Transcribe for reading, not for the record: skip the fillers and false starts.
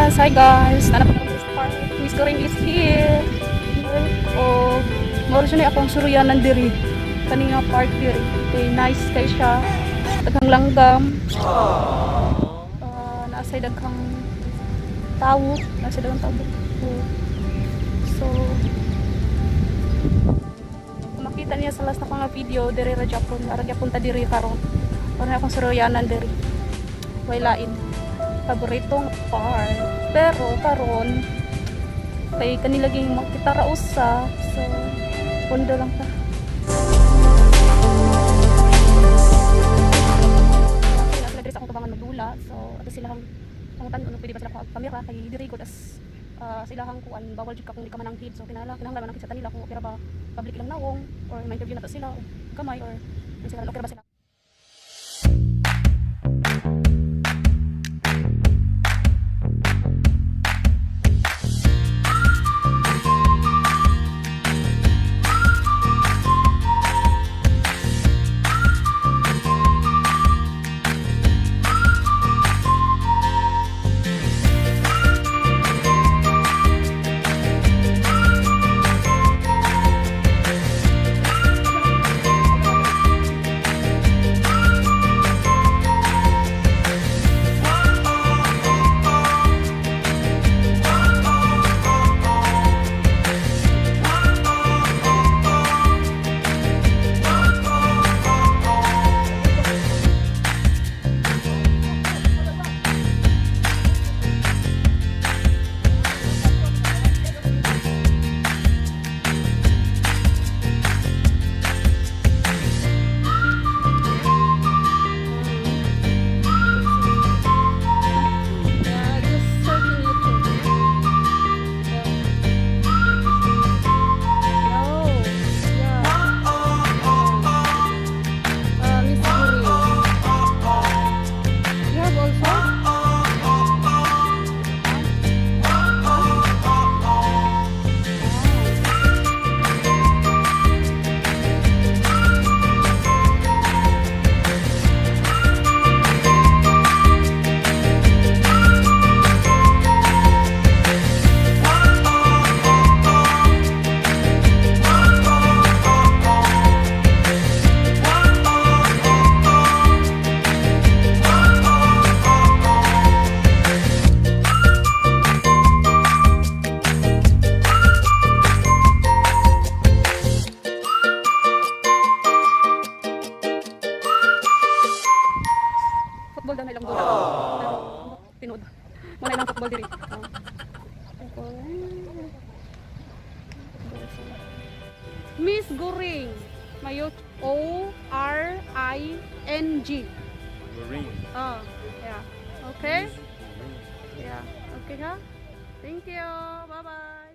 Guys! Hi guys! Naa na sa park. Miss Goring is here. Oh, mao siya ni akong suruyanan diri. Kani nga park diri. Okay, nice kay siya. Daghang langgam. Naa say daghang tawo. Naa say daghang tawo diri. Oh. So, kung makita niya sa last na ko nga video, diri ra japon. Ara gyapon ta diri karon. Mao na akong suruyanan diri. Way lain. Paboritong park. Pero karon kay kanila ging makita ra usa. So pundo lang ta. Sila sila diri sa akong tubangan magdula. So ato sila ang pangutan ano pwede ba sila ko kamera kay diri ko tas silahang kuan bawal jud ka kung di ka mananghid. So kinahanglan mananghid sa kanila kung okay ra ba public ilang nawong or ma-interview na to sila o gamay or sila okay ra ba sila. Yeah, just searching YouTube. Yeah. No. Yeah. Miss Guri. You have also? Football daw na ilang dula. Pero tinuod. Mao na ilang football diri. Oh. Okay. Miss Guring. Mayo Oring. Marine. Oh, yeah. Okay? Yeah. Okay ha? Thank you. Bye-bye.